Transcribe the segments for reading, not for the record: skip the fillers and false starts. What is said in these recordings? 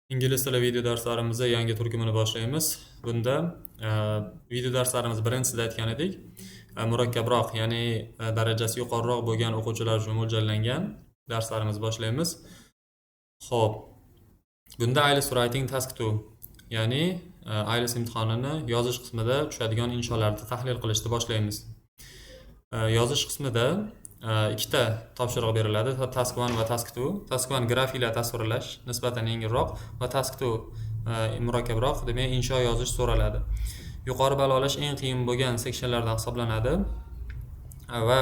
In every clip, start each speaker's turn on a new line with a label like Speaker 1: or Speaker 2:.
Speaker 1: Ingliz tili video darslarimizni yangi turkumini boshlaymiz. Bunda video darslarimiz birinchisida aytgan edik, murakkabroq, ya'ni darajasi yuqoriroq bo'lgan o'quvchilar uchun mo'ljallangan darslarimizni boshlaymiz. Xo'p, bunda IELTS Writing Task 2, ya'ni IELTS imtihonini yozish qismida tushadigan insholarni tahlil qilishni boshlaymiz. Yozish qismida ikkita topshiriq beriladi: Task 1 va Task 2. Task 1 grafiklar tasvirlash, nisbatan yengilroq, va Task 2 murakkabroq, demak, insho yozish so'raladi. Yuqori ball olish eng qiyin bo'lgan sectionlardan hisoblanadi va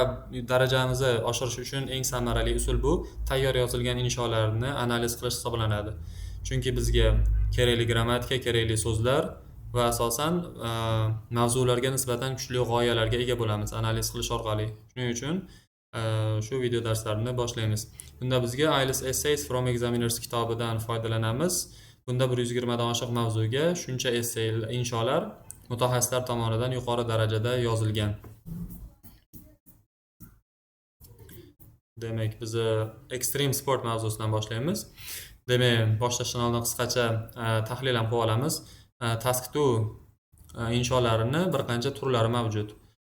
Speaker 1: darajamizni oshirish uchun eng samarali usul bu tayyor yozilgan insholarni analiz qilish hisoblanadi. Chunki bizga kerakli grammatika, kerakli so'zlar va asosan mavzularga nisbatan kuchli g'oyalarga ega bo'lamiz analiz qilish orqali. Shuning uchun shu video darslarni boshlaymiz. Bunda bizga IELTS Essays from Examiners kitobidan foydalanamiz. Bunda 120 dan oshiq mavzuga shuncha essay, insholar mutaxassislar tomonidan yuqori darajada yozilgan. Demak, biz ekstrem sport mavzusidan boshlaymiz. Demak, boshlashdan oldin qisqacha tahlil ham qilib olamiz. Task 2 insholarini bir qancha turlari mavjud.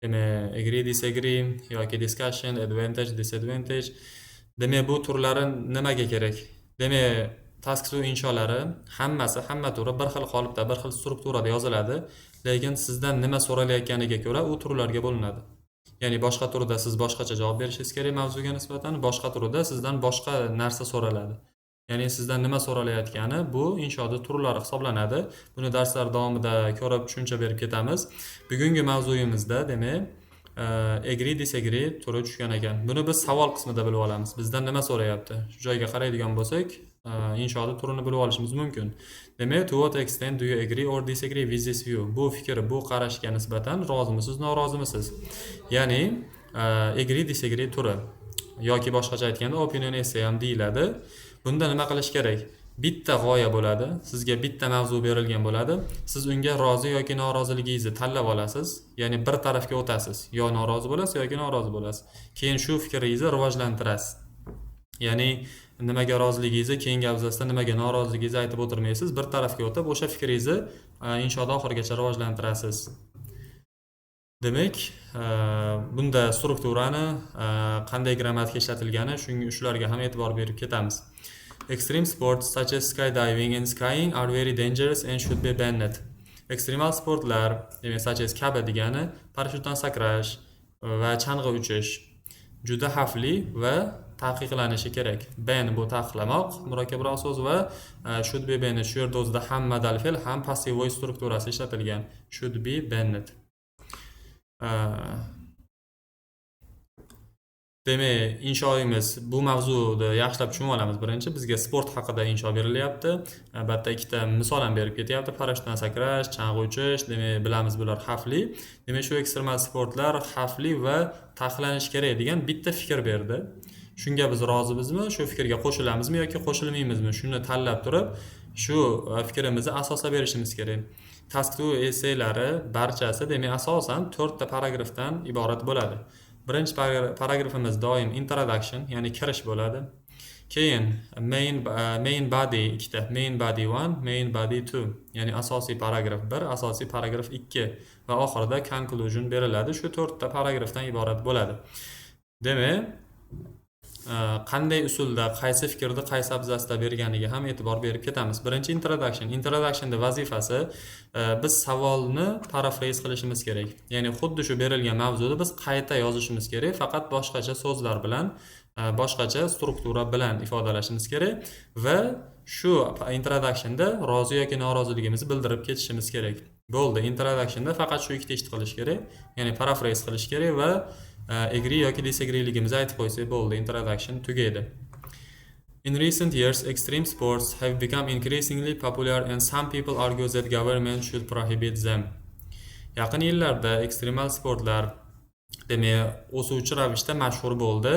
Speaker 1: Demak, agree, disagree yoki discussion, advantage, disadvantage. Demak, bu turlari nimaga kerak? Demak, task 2 insholari hammasi, hamma turi bir xil qolipda, bir xil strukturada yoziladi, lekin sizdan nima so'ralayotganiga ko'ra u turlarga bo'linadi. Ya'ni boshqa turda siz boshqacha javob berishingiz kerak mavzuga nisbatan, boshqa turda sizdan boshqa narsa so'raladi. Ya'ni sizdan nima so'ralayotgani bu inshoda turlari hisoblanadi. Buni darslar davomida ko'rib, tushuncha berib ketamiz. Bugungi mavzuyimizda, demak, agree, disagree turi tushgan ekan. Buni biz savol qismida bilib olamiz. Bizdan nima so'rayapti? Shu joyga qaraydigan bo'lsak, inshoda turini bilib olishimiz mumkin. Demak, to what extent do you agree or disagree with this view? Bu fikr, bu qarashga nisbatan rozimisiz, norozimisiz? Ya'ni agree, disagree turi yoki boshqacha aytganda opinion essay ham deyiladi. Bunda nima qilish kerak? Bitta g'oya bo'ladi, sizga bitta mavzu berilgan bo'ladi. Siz unga rozi yoki noroziligingizni tanlab olasiz, ya'ni bir tarafga o'tasiz. Yo norozi bo'lasiz yoki norozi bo'lasiz. Keyin shu fikringizni rivojlantirasiz. Ya'ni nimaga roziligingizni keyingi abzatsda nimaga noroziligingizni aytib o'tirmaysiz, bir tarafga o'tib, o'sha fikringizni inshoda oxirigacha rivojlantirasiz. Demak, bunda strukturani, qanday grammatika ishlatilgani, shularga ham e'tibor berib ketamiz. Extreme sports such as skydiving and skiing are very dangerous and should be banned. Ekstremal sportlar, demak, such as kabi degani parashyutdan sakrash va chang'i uchish juda xavfli va taqiqlanishi kerak. Ban bu taqiqlamoq, murakkabroq so'z, va should be banned, shu yerda o'zida ham modal fe'l, ham passive voice strukturasi ishlatilgan. Should be banned. Demak, inshoimiz bu mavzuni yaxshilab tushunib olamiz birinchi. Bizga sport haqida insho berilyapti. Albatta, ikkita misol ham berib ketyapti. Parashyutdan sakrash, chang'i uchish, demak, bilamiz, bular xavfli. Demak, shu ekstremal sportlar xavfli va taqiqlanishi kerak degan bitta fikr berdi. Shunga biz rozimizmi, shu fikrga qo'shilamizmi yoki qo'shilmaymizmi? Shuni tanlab turib, shu fikrimizni asoslab berishimiz kerak. Task 2 essaylari barchasi, demak, asosan 4 ta paragrafdan iborat bo'ladi. Birinchi paragrafimiz doim introduction, ya'ni kirish bo'ladi. Keyin main body ikkita, main body 1, main body 2, ya'ni asosiy paragraf 1, asosiy paragraf 2 va oxirida conclusion beriladi. Shu 4 ta paragrafdan iborat bo'ladi. Demak, qanday usulda, qaysi fikrni qaysi abzatsda berganiga ham e'tibor berib ketamiz. Birinchi introduction. Introductionda vazifasi biz savolni paraphrase qilishimiz kerak. Ya'ni xuddi shu berilgan mavzuni biz qayta yozishimiz kerak, faqat boshqacha so'zlar bilan, boshqacha struktura bilan ifodalashimiz kerak va shu introductionda rozi yoki noroziligimizni bildirib ketishimiz kerak. Bo'ldi, introductionda faqat shu ikkita ishni qilish kerak, ya'ni paraphrase qilish kerak va agree yoki disagreeligimizni aytib qo'ysak bo'ldi, introduction tugaydi. In recent years, extreme sports have become increasingly popular and some people argue that government should prohibit them. Yaqin yillarda ekstremal sportlar, demak, o'suvchi ravishda mashhur bo'ldi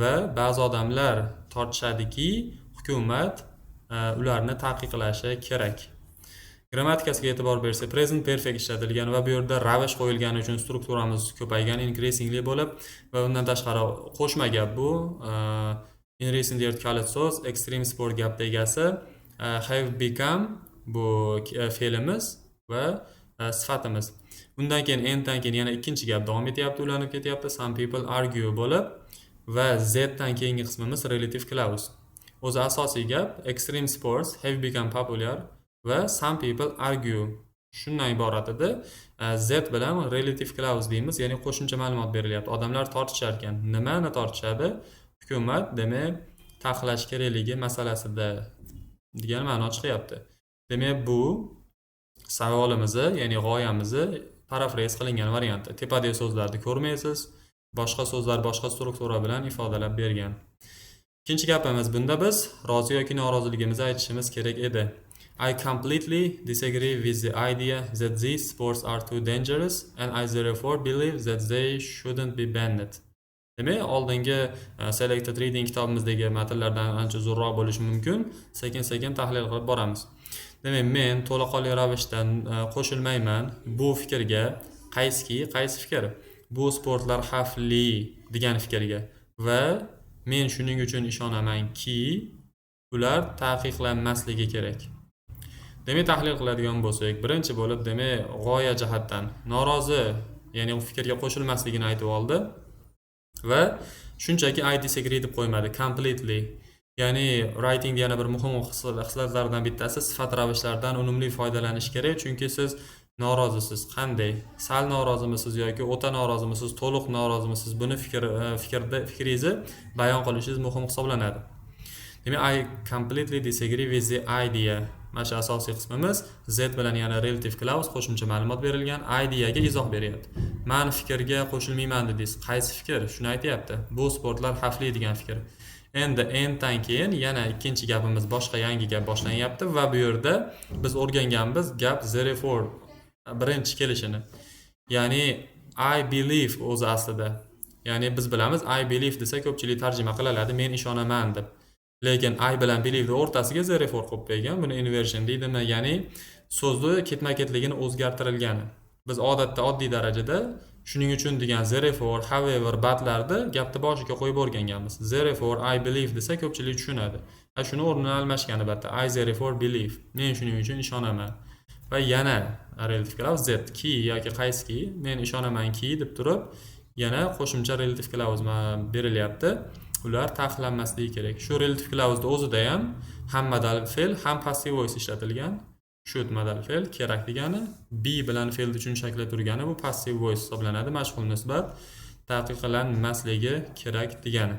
Speaker 1: va ba'zi odamlar tortishadiki, hukumat ularni taqiqlashi kerak. Grammatikasiga e'tibor bersak, present perfect ishlatilgan va bu yerda ravish qo'yilgani uchun strukturamiz ko'paygan, increasingly bo'lib, va undan tashqari qo'shma gap bu, in recent years kalit so'z, extreme sport gapda egasi. Have become bu fe'limiz va sifatimiz. Undan keyin anddan keyin yana ikkinchi gap davom etyapti, ulanib ketyapti. Some people argue bo'lib va that dan keyingi qismimiz relative clause. O'zi asosiy gap extreme sports have become popular va some people argue, shundan iborat edi. That bilan relative clause deymiz, ya'ni qo'shimcha ma'lumot berilyapti. Odamlar tortishar ekan. Nimani tortishadi? Hukumat, demak, taqiqlash kerakligi masalasida degan ma'no chiqyapti. Demak, bu savolimizni, ya'ni g'oyamizni parafrez qilingan varianti. Tepadagi so'zlarni ko'rmaysiz, boshqa so'zlar boshqa struktura bilan ifodalab bergan. Ikkinchi gapimiz, bunda biz rozi yoki noroziligimizni aytishimiz kerak edi. I completely disagree with the idea that these sports are too dangerous and I therefore believe that they shouldn't be banned. Demak, oldingi Selected Reading kitobimizdagi matnlardan ancha uzunroq bo'lishi mumkin. Sekin-sekin tahlil qilib boramiz. Demak, men to'laqonli ravishda qo'shilmayman bu fikrga, qaysiki, qaysi fikr? Bu sportlar xavfli degan fikrga va men shuning uchun ishonamanki, ular taqiqlanmasligi kerak. Demak, tahlil qiladigan bo'lsak, birinchi bo'lib, demak, g'oya jihatdan norozi, ya'ni u fikrga qo'shilmasligini aytib oldi va shunchaki "I disagree" deb qo'ymadi, completely. Ya'ni writing yana bir muhim xislatlaridan bittasi sifat ravishlardan unumli foydalanish kerak, chunki siz norozisiz. Qanday? Sal norozimisiz yoki o'ta norozimisiz, to'liq norozimisiz? Buni fikringizni bayon qilishingiz muhim hisoblanadi. Demak, I completely disagree with the idea. Mana shu asosiy qismimiz. That bilan yana relative clause, qo'shimcha ma'lumot berilgan. Ideaga izoh beryapti. Man fikrga qo'shilmayman dedingiz. Qaysi fikr? Shuni aytyapti. Bu sportlar xavfli degan fikr. Endi anddan keyin yana ikkinchi gapimiz, boshqa yangi gap boshlanyapti va bu yerda biz o'rganganmiz gap therefore birinchi kelishini. Ya'ni I believe o'zi aslida. Ya'ni biz bilamiz, I believe desa, ko'pchilik tarjima qiladi men ishonaman deb. Lekin I bilan believe o'rtasiga therefore qo'yib qo'ygan. Buni inversion deydimi? Ya'ni so'zni ketma-ketligini o'zgartirilgani. Biz odatda oddiy darajada shuning uchun degan therefore, however, butlarni gapni boshiga qo'yib o'rganganmiz. Therefore I believe desa, ko'pchilik tushunadi. Ha, shuni o'rnini almashgani albatta. I therefore believe. Men shuning uchun ishonaman. Va yana relative clause that, ki yoki qaysiki, men ishonamanki deb turib, yana qo'shimcha relative clause berilyapti. Ular taqiqlanmasligi kerak. Shu relative clause o'zida ham ham modal fe'l, ham passive voice ishlatilgan. Should modal fe'l, kerak degani, be bilan fe'l uchun shakli turgani, bu passive voice hisoblanadi, mashhur nisbat, taqiqlanmasligi kerak degani.